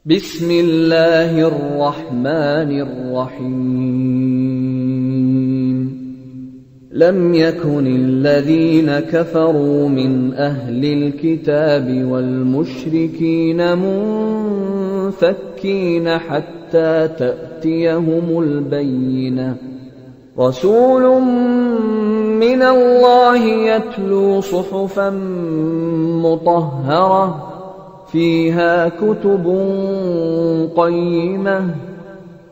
بسم الله الرحمن الرحيم. لم يكن الذين كفروا من أهل الكتاب والمشركين منفكين حتى تأتيهم البينة. رسول من الله يتلو صحفا مطهرة فيها كتب قيمة.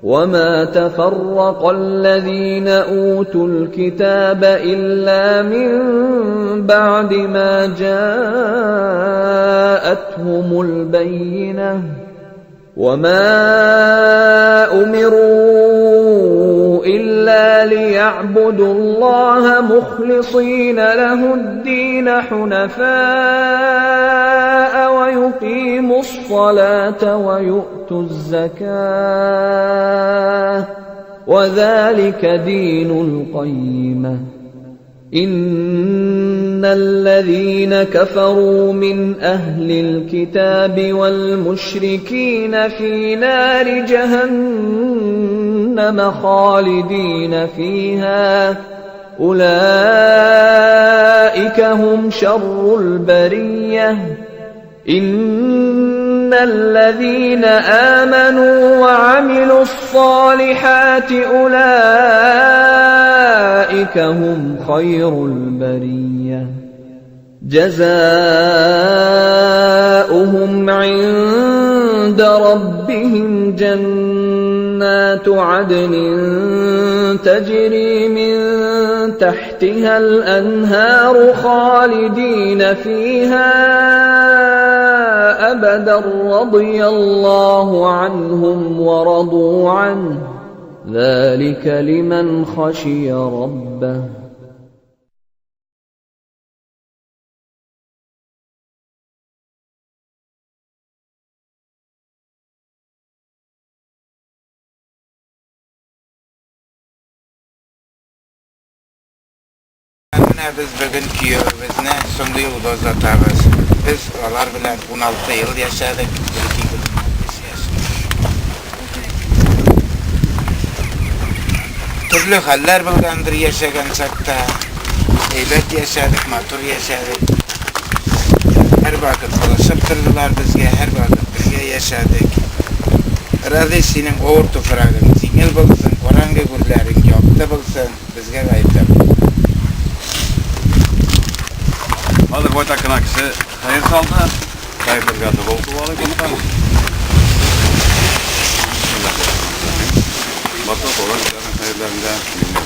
وما تفرق الذين أوتوا الكتاب إلا من بعد ما جاءتهم البينة. وما أمروا إلا ليعبدوا الله مخلصين له الدين حنفاء ويقيموا الصلاة ويؤتوا الزكاة وذلك دين القيمة. إن الذين كفروا من أهل الكتاب والمشركين في نار جهنم خالدين فيها أولئك هم شر البرية. إن الذين آمنوا وعملوا الصالحات أولئك هم خير البرية. جزاؤهم عند ربهم جنات عدن تجري من تحتها الأنهار خالدين فيها أبدا رضي الله عنهم ورضوا عنه ذلك لمن خشي ربه. Менә без бүген киявебезне соңгы юлга озатабыз. Без алар белән 16 ел яшәдек, 2-25 яшь. Төрле хәлләр булгандыр яшәгән чакта. Әйбәт яшәдек, матур яшәдек. Һәрвакыт булышып тордылар безгә, һәрвакыт бергә яшәдек. Разый синең авыр туфрагың җиңел булсын, караңгы гүрләрең якты булсын. Безгә гаепләп. Хәзер байтак кына кеше хәер салды. Хәерләргә дога укып алыйк монда. Барлык булган кешеләрнең хәерләрендә миңнәр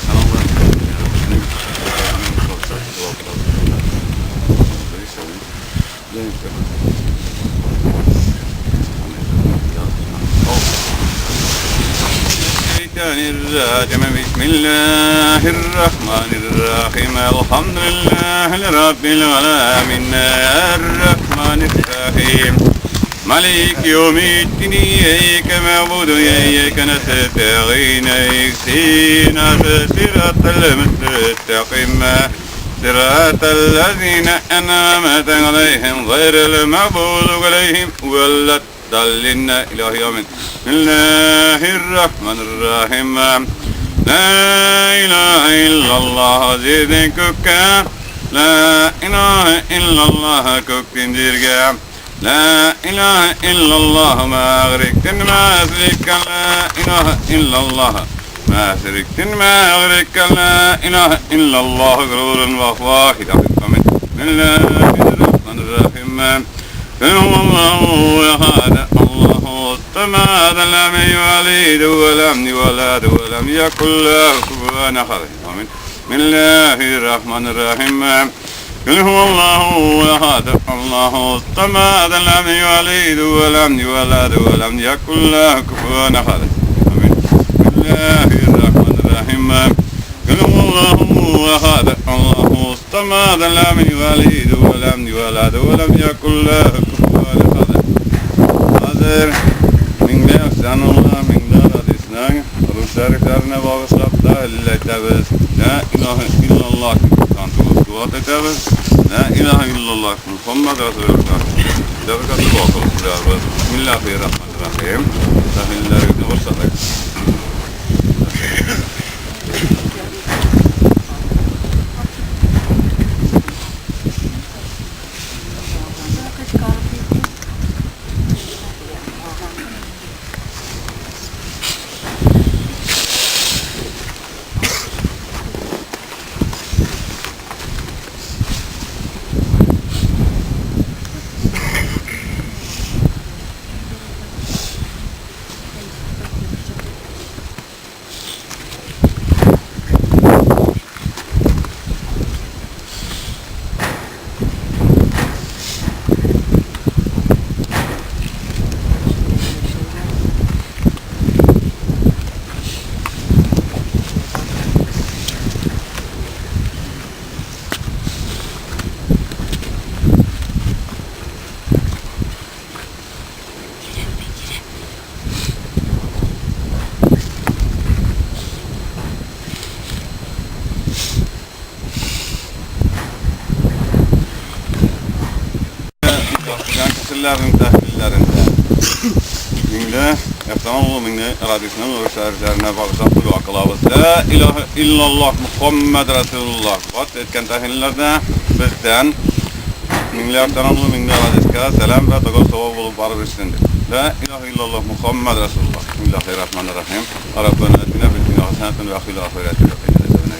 بسم الله الرحمن الرحيم. الحمد لله رب العالمين الرحمن الرحيم مالك يوم الدين إياك نعبد وإياك نستعين اهدنا الصراط المستقيم صراط الذين أنعمت عليهم غير المغضوب عليهم ولا الضالين إلى يوم. بسم الله الرحمن الرحيم. لا إله إلا الله زيدن كوكا لا إله إلا الله كوكتين جيرجا لا إله إلا الله ما أغرقت ما أسرك لا إله إلا الله ما أسركت ما أغرق لا إله إلا الله غرور وواحد. بسم الله الرحمن الرحيم. قل هو الله أحد الله الصمد لم يلد ولم يولد ولم يكن له كفوا أحد. بسم الله الرحمن الرحيم. قل هو الله أحد الله الصمد لم يلد ولم يولد ولم يكن له كفوا أحد. بسم الله الرحمن الرحيم. قل هو الله أحد الله الصمد لم يلد ولم يولد ولم يكن له كفوا أحد. Хәзер меңләп санулла меңләр hadisның Рус шәрифләренә багышлап да әйтәбез. Ла илаһа иллаллаһ кантугыз дуа итәбез. Ла илаһа иллаллаһ Мухаммад Расулуллаһ. Әйдә, бергә дога кылып куябыз. Бисмиллахир-рахманир-рахим. Тәхлилләрегезне башладык. Килгән кешеләрнең тәхлилләрендә Миңле Әфтаман улы Миңле Радисның шәһәрләренә багышлап дога кылабыз. Ла илаһа иллаллаһ Мухаммад Расулуллаһ. Бат әйткән тәхлилләрдә бездән Миңле Әфтаман улы Миңле Радиска сәлам вә дога савап булып барып ирешсен дип. Ла илаһа иллаллаһ Мухаммад Расулуллаһ. Бисмиллахир-рахманир-рахим. Раббана атина фид дунья хасанатан ва фил ахирати ва қина азабан нар.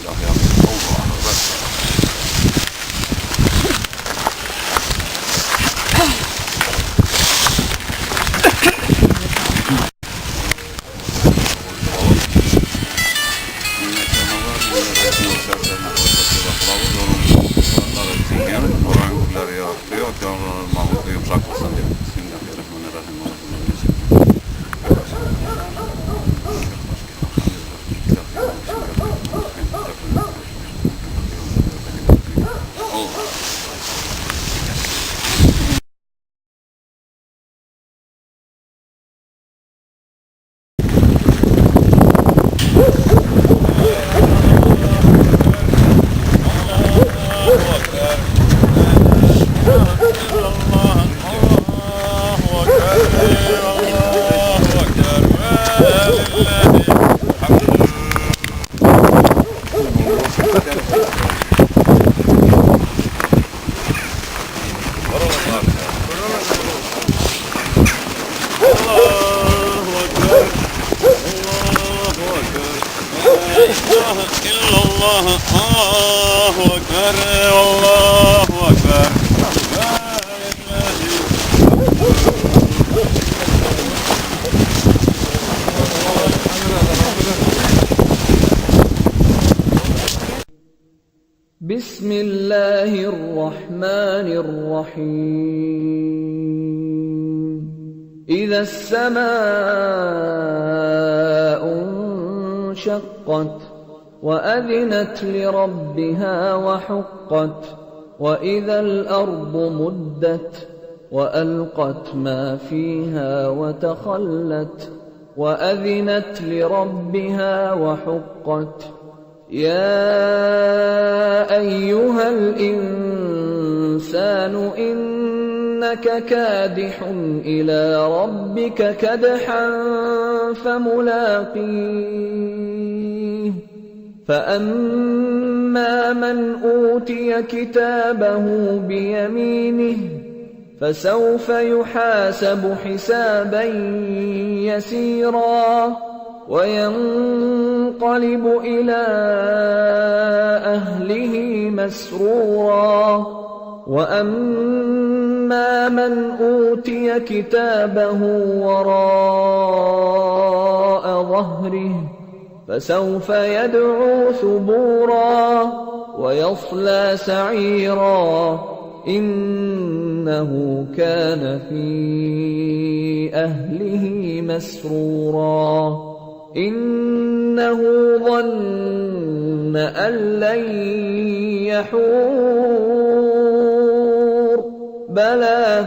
Аллаһу акбар. بسم الله الرحمن الرحيم. إذا السماء انشقت وأذنت لربها وحقت وإذا الأرض مدت وألقت ما فيها وتخلت وأذنت لربها وحقت. يا أيها الإنسان إنك كادح إلى ربك كدحا فملاقيه. فأما من أوتي كتابه بيمينه فسوف يحاسب حسابا يسيرا وينقلب إلى أهله مسرورا. وأما من أوتي كتابه وراء ظهره فسوف يدعو ثبورا ويصلى سعيرا. إنه كان في أهله مسرورا. إنه ظن أن لن يحور. بلى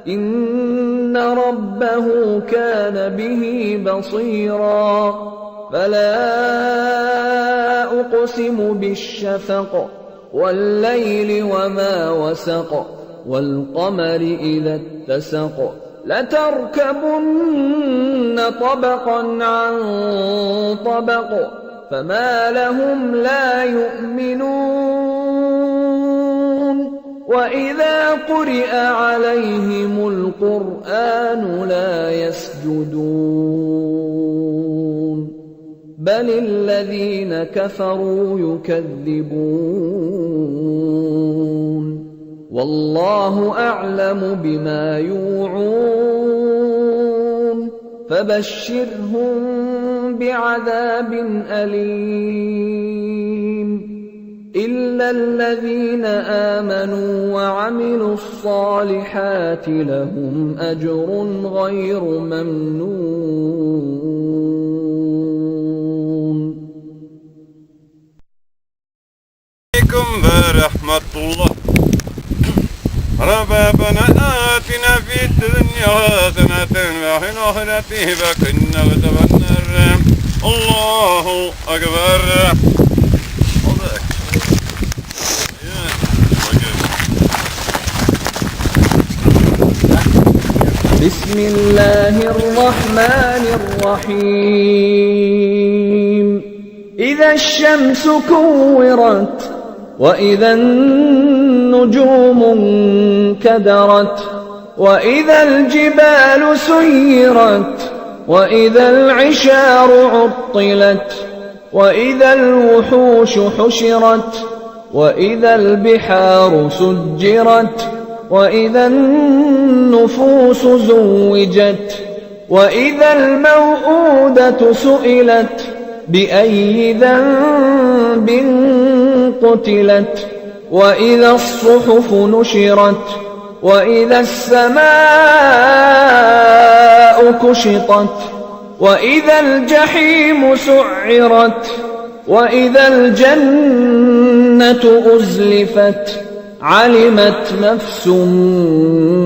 إن ربه كان به بصيرا. فلا أقسم بالشفق والليل وما وسق والقمر إذا التسق لتركبن طبقا عن طبق فما لهم لا يؤمنون وإذا قرئ عليهم القرآن لا يسجدون بل الذين كفروا يكذبون والله أعلم بما يوعون فبشرهم بعذاب أليم إلا الذين آمنوا وعملوا الصالحات لهم أجر غير ممنون. عليكم ورحمة الله. ربنا آتنا في الدنيا حسنة وفي الآخرة وقنا عذاب النار. الله أكبر. بسم الله الرحمن الرحيم. إذا الشمس كورت وإذا النجوم انكدرت وإذا الجبال سيرت وإذا العشار عطلت وإذا الوحوش حشرت وإذا البحار سجرت وإذا النفوس زوجت وإذا الموءودة سئلت بأي ذنب قتلت وإذا الصحف نشرت وإذا السماء كشطت وإذا الجحيم سعرت وإذا الجنة أزلفت علمت نفس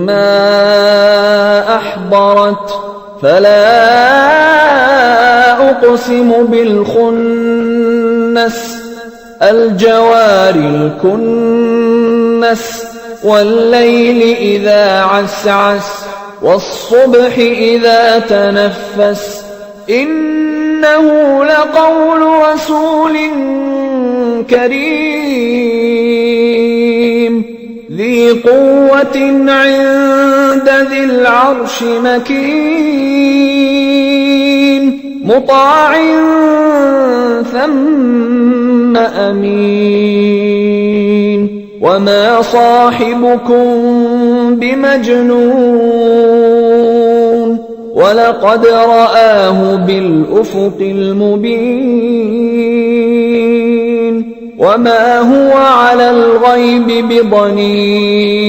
ما أحضرت. فلا أقسم بالخنس الجوار الكنس والليل إذا عسعس والصبح إذا تنفس إنه لقول رسول كريم ذي قوة عند ذي العرش مكين مطاع ثم أمين وما صاحبكم بمجنون ولقد رآه بالأفق المبين وما هو على الغيب بضنين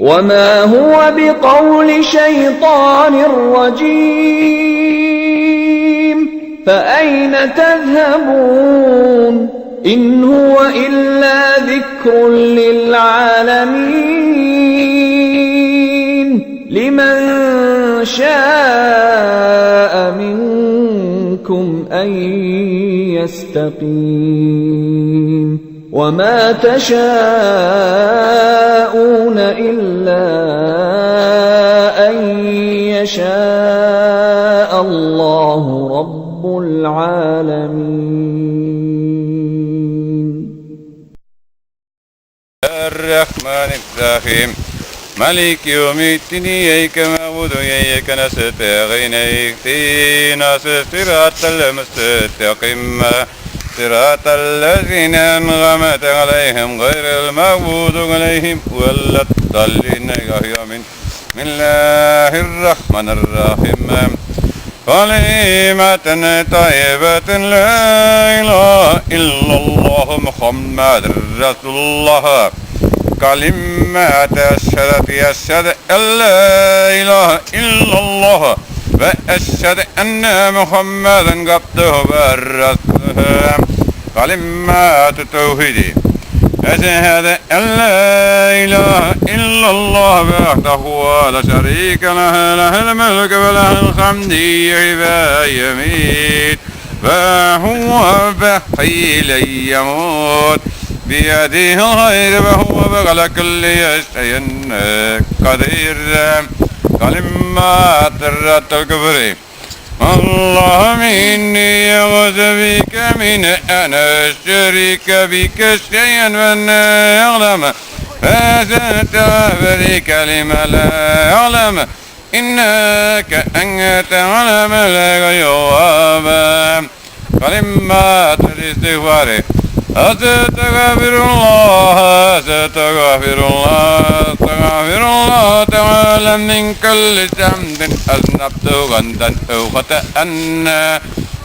وما هو بقول شيطان رجيم فأين تذهبون إن هو إلا ذكر للعالمين لمن شاء منكم أن يستقيم وما تشاءون إلا أن يشاء الله رب العالمين. الرحمن الرحيم مالك يوم الدين إياك نعبد وإياك نستعين اهدنا الصراط المستقيم صراط الذين أنعمت عليهم غير المغضوب عليهم ولا الضالين. آمين. بسم الله الرحمن الرحيم. كلمة طيبة لا إله إلا الله محمد رسول الله. كلمة أشهد أن لا إله إلا الله وأشهد أن محمدا عبده ورسوله. كلمة التوحيد أشهد أن لا إله إلا الله وحده لا شريك له، له الملك وله الحمد يحيي ويميت وهو بحي لا يموت. بيده الخير وهو على كل شيء قدير. كلمات الكفر. اللهم إني أعوذ بك من أن أشرك بك شيئا وأنا أعلم فأستغفرك لما لا أعلم إنك أنت علام الغيوب. كلمات الاستغفار. أستغفر الله أستغفر الله أستغفر الله تعالى من كل ذنب أذنبته غدا أو خطأ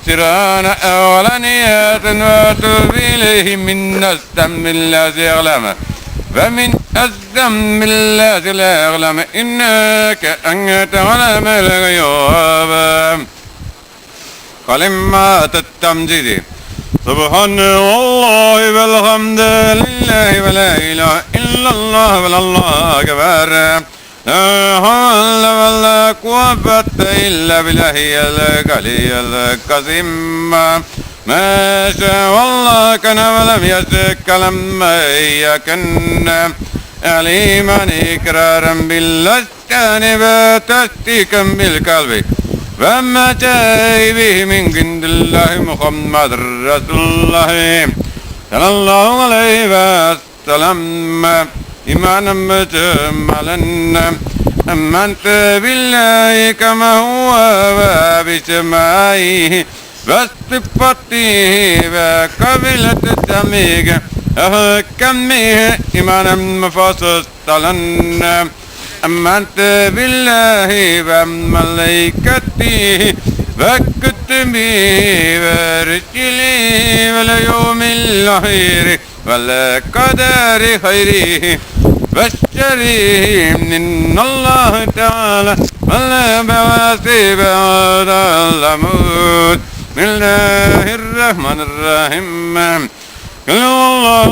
سرا أو علانية وأتوب إليه من الذنب الذي أعلم ومن الذنب الذي لا أعلم إنك أنت علام الغيوب. كلمات التمجيد. سبحان الله والحمد لله ولا إله إلا الله ولا الله أكبر لا حول ولا قوة إلا بالله العلي العظيم. ما شاء الله كان ولم يشك لم يكن عليما إقرارا باللسان وتصديقا بالقلب وما جاء به من عند الله محمد رسول الله صلى الله عليه وسلم. إيمانا مجملا آمنت بالله كما هو وبسمائه وصفاته وقبلت سميك أحكمه إيمانا مفصلا. آمنت بالله وملائكته وكتبه ورسله واليوم الآخر والقدر خيره وشره إن الله تعالى والبعث بعد الموت. بسم الله الرحمن الرحيم. قل الله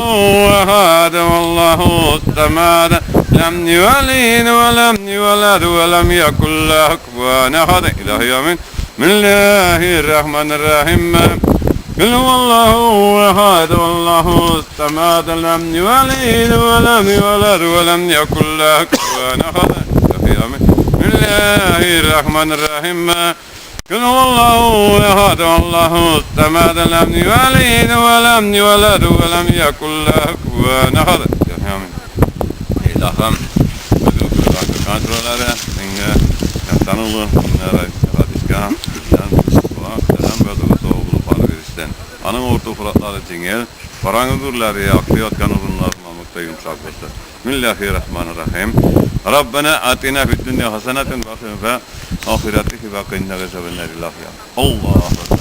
أحد والله الصمد لم يلد ولم يولد ولم يكن له كفوا أحد. إلى يوم. بسم الله الرحمن الرحيم. قل هو الله أحد والله الصمد لم يلد ولم يولد ولم يكن له كفوا أحد. إلى يوم. بسم الله الرحمن الرحيم. قل هو الله أحد والله الصمد لم يلد ولم يولد ولم يكن له كفوا أحد. İlahım, kontrolları, insanoğlu, Radiska, selam ve soğuklu verirsen. Anın orta fıratları cengel, paranı gurları yaktı, yatkan urunlar mamukta yumuşak olsun. Bismillahirrahmanirrahim. Rabbena atina fid dünya haseneten ve fil ahireti ve qina azaben-nar. Allahu ekber.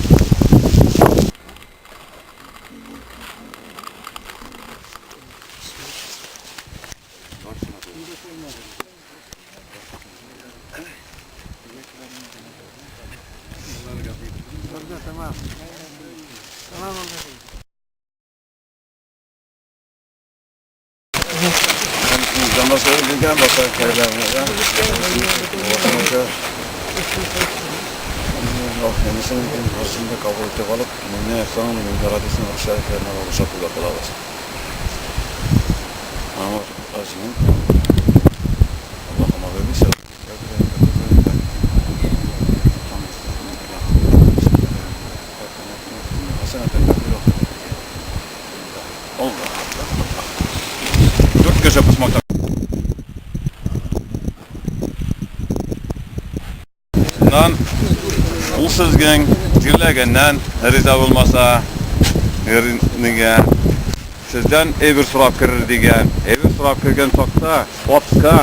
Kabul etip alıp, minne efsanı minne radisini şeriflerine bağışlatırlar kılavuz. Ama acının Allah'ıma vermişse Allah Allah. Dört köşe pusmakta. Bundan ул сезгең җирләгәннән риза булмаса, нигә сездән әйбер сорап керер дигән, әйбер сорап кергән чакта атка,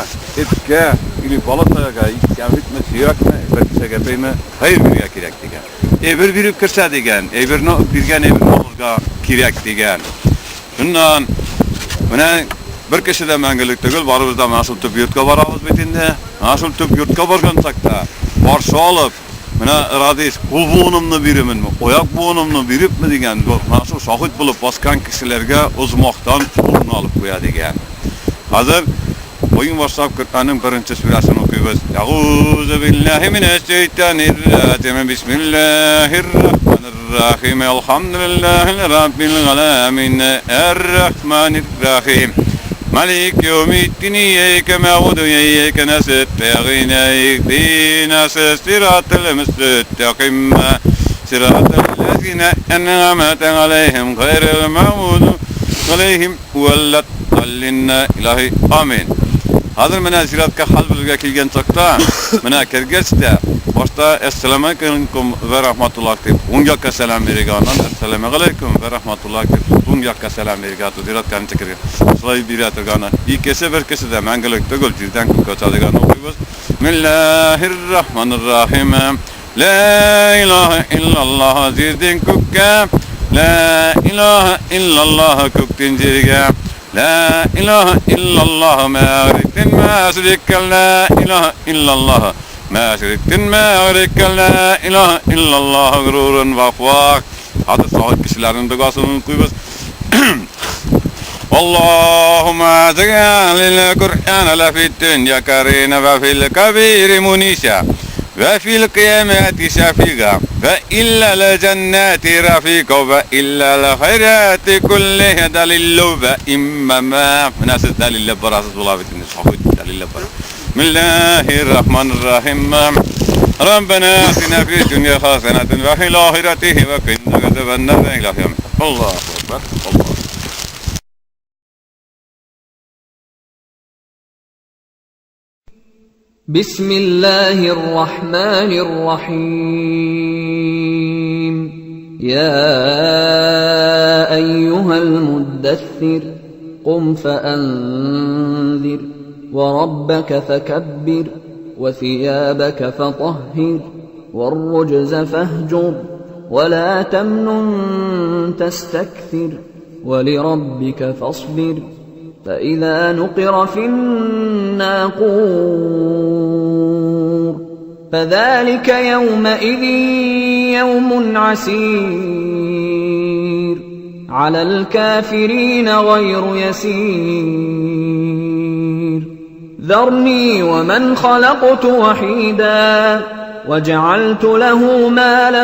эткә или баласага, кәмитме, сөякме, бер кешегә бейме, хәер бирергә кирәк дигән. Әйбер биреп керсә дигән, әйберне биргән әйберне алырга кирәк дигән. Шуннан менә бер кеше дә мәңгелек түгел, барыбыз да менә шул төп йортка барабыз бит инде. Менә шул төп йортка барган чакта каршы алып, менә Радис, кул буынымны биременме, аяк буынымны бирепме дигән, менә шул шаһит булып баскан кешеләргә узмактан урын алып куя дигән. Хәзер Иң башлап Коръәннең беренче сүрәсен укыйбыз. Әгъузу биллаһи минәш шәйтанир раҗим. Бисмиллаһир рахманир рахим. Әлхәмдүлиллаһи раббил галәмин. Әр-рахманир рахим. Малик яумиддин. Иyyake na'budu ve iyyake nesta'in. Ihdinas siratal mustaqim. Siratal lezina en'amte aleyhim gayril mağdubi aleyhim velad-dallin. Ilahi amin. Хәзер менә зиратка хәл белергә килгән чакта, менә кергәч тә, башта әссәламу алейкум вә рахматуллах дип, уң якка сәлам бирергә, аннан әссәламу алейкум вә рахматуллах дип, уң якка сәлам бирергә, зиратка ничек кергән, шулай бирә торган. Икесе бер кеше дә мәңгелек түгел, җирдән күккә оча дигән укыйбыз. Бисмиллаһир рахманир рахим. Ла илаһа иллаллаһ җирдән күккә, ла илаһа иллаллаһ күктән җиргә. La ilahe illallah mağribten maşrika la ilahe illallah maşrikten mağrika la ilahe illallah gururun ve afvak. Hadi sahip kişilerin duasını okuyuz. Allahümme cealil Kur'an la fid dünya karina ve fil kabiri munişa ve fil kıyameti şefiga ve illa le cenneti rafika ve illa le hayrati kullihi dalillu ve immama. Münasip dalille barasız bulabildiniz. Hafif dalille bara. Bismillahirrahmanirrahim. Rabbena atina fid dünya haseneten ve fil ahireti ve qina azaben nar. İlahi amin. Allahu ekber. Allah. بسم الله الرحمن الرحيم. يا أيها المدثر قم فأنذر وربك فكبر وثيابك فطهر والرجز فاهجر ولا تمنن تستكثر ولربك فاصبر فإذا نقر في الناقور فذلك يومئذ يوم عسير على الكافرين غير يسير. ذرني ومن خلقت وحيدا وجعلت له مالا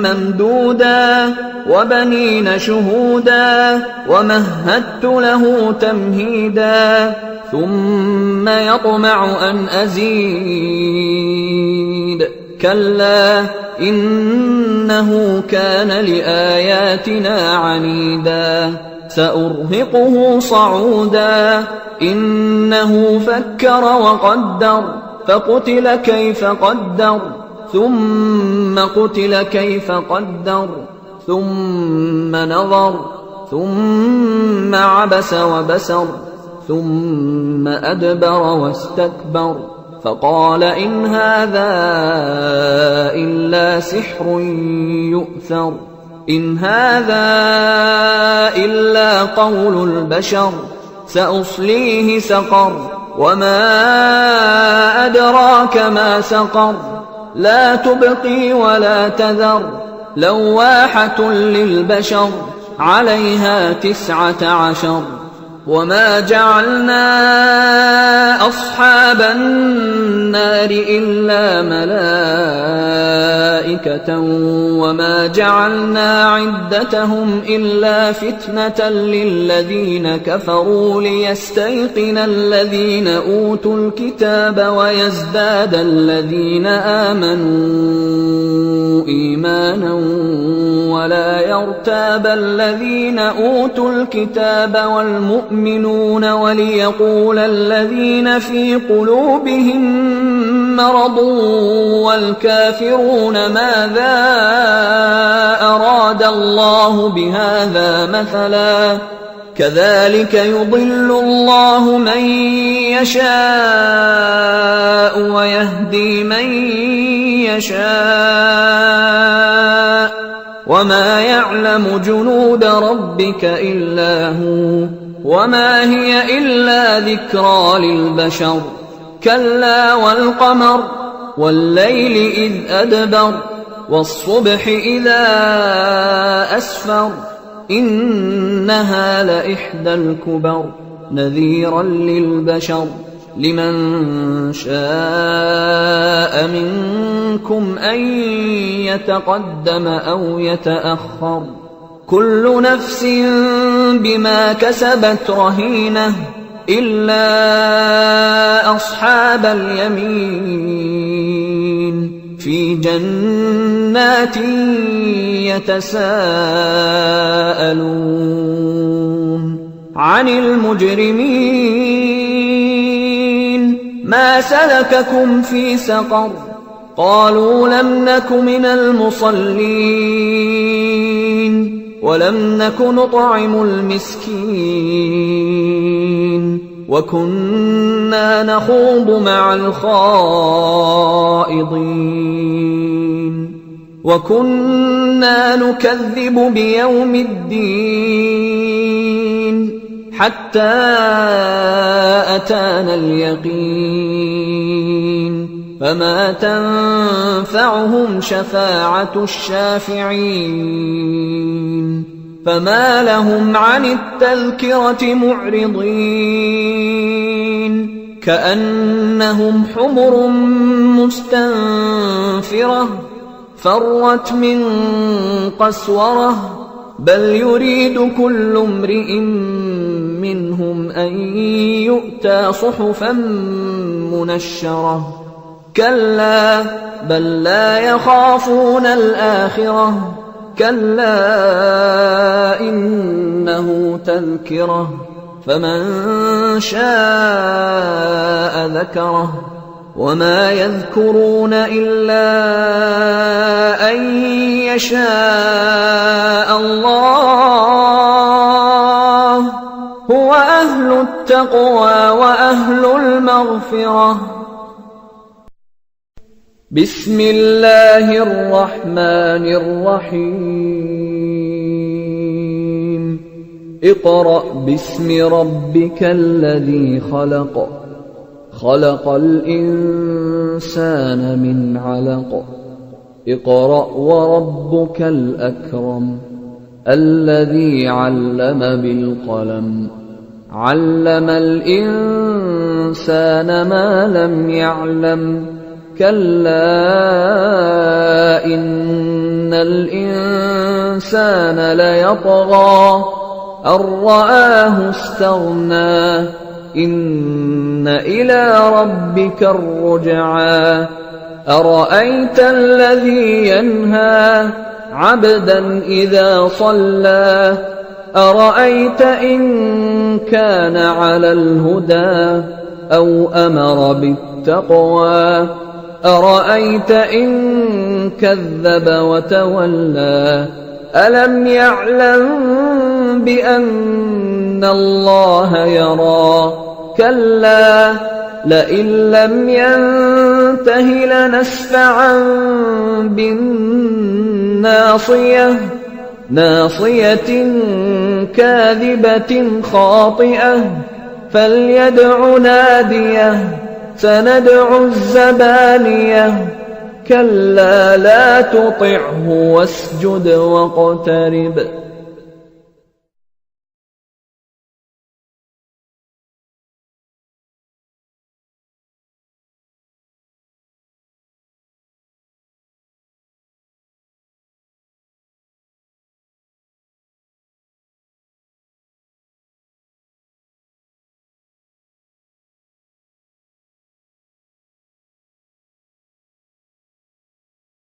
ممدودا وبنين شهودا ومهدت له تمهيدا ثم يطمع أن أزيد. كلا إنه كان لآياتنا عنيدا سأرهقه صعودا. إنه فكر وقدر فقتل كيف قدر ثم قتل كيف قدر ثم نظر ثم عبس وبسر ثم أدبر واستكبر فقال إن هذا إلا سحر يؤثر إن هذا إلا قول البشر سأصليه سقر وما أدراك ما سقر لا تبقي ولا تذر لواحة للبشر عليها 19. وما جعلنا أصحاب النار إلا ملائكة وما جعلنا عدتهم إلا فتنة للذين كفروا ليستيقن الذين أوتوا الكتاب ويزداد الذين آمنوا إيمانا ولا يرتاب الذين أوتوا الكتاب والمؤمنون وليقول الذين في قلوبهم مرض والكافرون ماذا أراد الله بهذا مثلا كذلك يضل الله من يشاء ويهدي من يشاء وما يعلم جنود ربك إلا هو وما هي إلا ذكرى للبشر. كلا والقمر والليل إذ أدبر والصبح إذا أسفر إنها لإحدى الكبر نذيرا للبشر. لمن شاء منكم أن يتقدم أو يتأخر. كل نفس بما كسبت رهينة إلا أصحاب اليمين في جنات يتساءلون عن المجرمين ما سلككم في سقر قالوا لم نك من المصلين ولم نك نطعم المسكين وكنا نخوض مع الخائضين وكنا نكذب بيوم الدين حتى أتانا اليقين فما تنفعهم شفاعة الشافعين فما لهم عن التذكرة معرضين كأنهم حمر مستنفرة فرت من قسورة بل يريد كل امرئ منهم أن يؤتى صحفا منشرة كلا بل لا يخافون الآخرة كلا إنه تذكرة فمن شاء ذكره وما يذكرون إلا أن يشاء الله هو أهل التقوى وأهل المغفرة. بسم الله الرحمن الرحيم. اقرأ باسم ربك الذي خلق، خلق الإنسان من علق. اقرأ وربك الأكرم الذي علم بالقلم، علم الإنسان ما لم يعلم. كلا إن الإنسان ليطغى أن رآه استغنى. إن إلى ربك الرجعى. أرأيت الذي ينهى عبدا إذا صلى؟ أرأيت إن كان على الهدى أو أمر بالتقوى؟ أرأيت إن كذب وتولى؟ ألم يعلم بأن الله يرى؟ كلا لئن لم ينته لنسفعا بالناصية، ناصية كاذبة خاطئة. فليدع ناديه سندع الزبانية. كلا لا تطعه واسجد واقترب.